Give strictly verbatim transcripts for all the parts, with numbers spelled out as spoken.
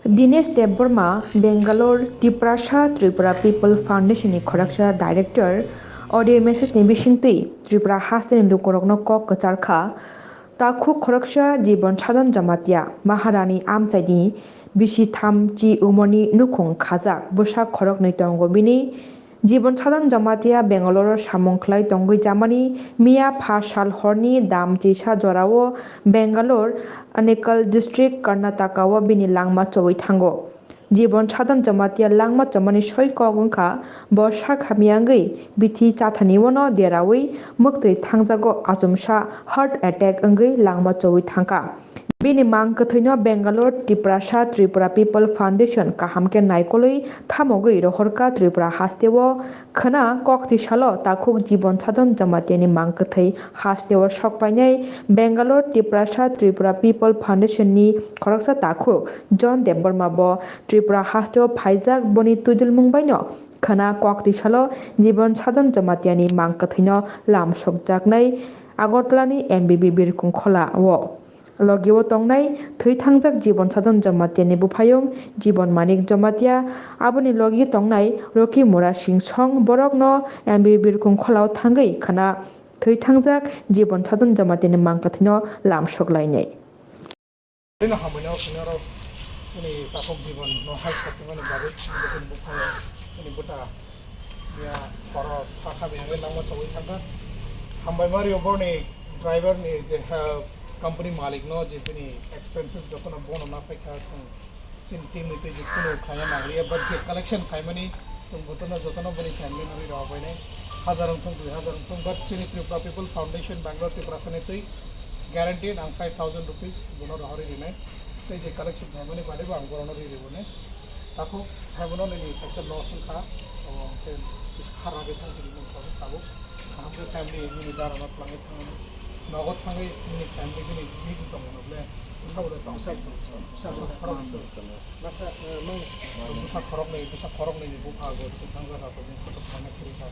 Dinesh Debbarma, Bangalore, Tiprasa Tripura People Foundation ni khoroksa director, audio message ni bisingtwi Tripura hasteni lukurokno kok kwchar kha. Takhuk khoroksa Jibon Sadhan Jamatia, Maharani amchaini bisi tham chi umorni nukhung khajak bwsa khoroknwi tongo bini. Jibon Sadhan Jamatia Bangalore-o samung khlai tongwi jamani miya pha sal horni dam chisa jorao Bangalore, Anekal district, Karnataka-o bini langma chowi thango. Jibon Sadhan Jamatia langma chomani soi kok wngkha, bo sak hamya wngwi bithi chathani-o no deraui mwktwi thangjago, achomsa heart attack wngwi langma chowi thangkha. Bini mang kwthwino Bangalore Tiprasa Tripura People Foundation kaham khe naikolwi thamogwi rohorkha Tripura hasteo. Khwna kokti salo takhuk Jibon Sadhan Jamatiani mang kwthwi hasteo sok painai Bangalore Tiprasa Tripura People Foundation ni khoroksa takhuk John Debbarma bo Tripura hasteo phaijak, boni twijlmung baino khwna kokti salo Jibon Sadhan Jamatiani mang kwthwino lam sokjaknai Agartala ni M B B Birkung Khola o. Logi o tongnai thwi thangjak Jibon Sadhan Jamatia ni buphayung Jibon Manik Jamatia, aboni logi tongnai Rocky Mura Singh Song, borok no M B B Birkung Khola o thangwi khwna thwi thangjak Jibon Sadhan Jamatia ni mang kwthwino lam sok lainai. Tini hambai no sini oro ini takhuk Jibon no hai sakmani bagwi ini buphang ini buta ya koro sakha bihangwi langma chogwi thangkha. Hambai mario borni driver ni je ha company malik no je bini expenses jotono bono na paikha, chwng chini team ni tei je kunu khlaiya nangriya, but je collection khlaimani chwng botono jotono bini family no ri rw bainai, hajar wngthung dui hajar wngthung, but chini Tripura People Foundation Bangalore Tiprasa ni twi guaranteed ang five thousand rupees bono rohorwi rinai, tei je collection khlaimani bade bo ang borokno ri rw nai. Takhuk saibono nini kaisa loss wngkha, abo hwnkhe kisa khar ragwi thang sini wngkha tabuk. Kaham khe family nini dara no twlangwi thangmani, nogo thangwi nini family bini bini tongmano ble bwsa bai tong. Bwsa, bwsa, bwsa, bwsa. Masa, eh, nwng bwsa khoroknwi, bwsa khoroknwi ni bupha bo thangjaga to bini kotor thangna kiri kha.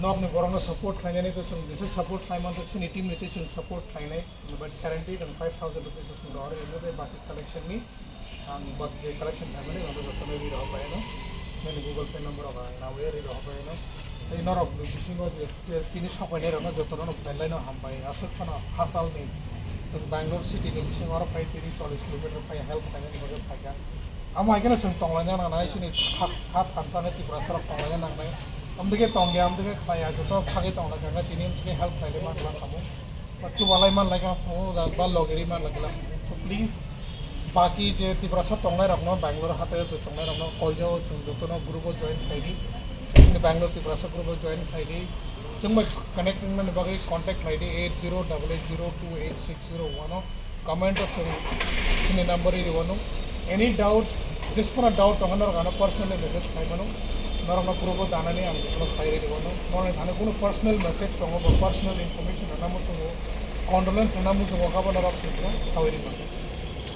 Nokni borokno support khlainani to chwng jesa support khlai manjak, chini team ni tei chwng support khlainai, but guarantee tong five thousand rupees chwng rohor ino tei baki collection ni. Ang bak je collection khaimani, ang jotono ri rw bai no. Nini Google Pay number rok ang nawi ri rw bai no. Tei norok ni bisingo je, je tini sok painai rok no jotono no belai no hambai. Aswk phano hachal ni chwng Bangalore city ni bisingo oro phai tris chollish kilometer phai help khainani bagwi phaikha. Amo hai kheno chwng tonglaina nangnai, chini kha, kha thansa ni Tiprasa rok tonglaina nangnai. Amtwkhe tongya, amtwkhe khlaiya, joto phagwi tonglaikha, tini amtwkhe help khlailai ma glak khamu. Chubalai man lai kha phungo da ba logeri man lai kha. So please, baki je Tiprasa tongnai rokno, Bangalore hatai o tongnai rokno call jao, chwng jotono group o join khlai di. Chini Bangalore Tiprasa group o join khlai di. Chwng bai connect wngmani bagwi contact khlai di eight zero double eight zero two eight six zero one o. Comment o chwng chini number ri rw no. Any doubts, jespano doubt tongkha norok ano personally message khlai mano. Norokno group o danani ang jotono khlai ri rw no. Norokni thani kunu personal message tongo ba personal information rwna muchungo, condolence rwna muchungo kha bo norok chwngno sawi ri mano.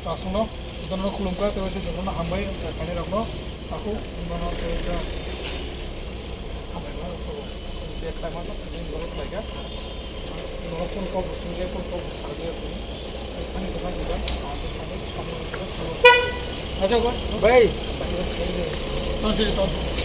To aswkno jotono khulumkha tei waisa jotono hambai khainai rokno takhuk wngmano tei waisa hambai rokno je khlai mano tini borok khlai kha. Nogo phone kok bo swngya, phone kok bo salya phone. Ani kwchang kwchang, ani kwchang kwchang. Acha ba? Bai. Tonsi, tonsi.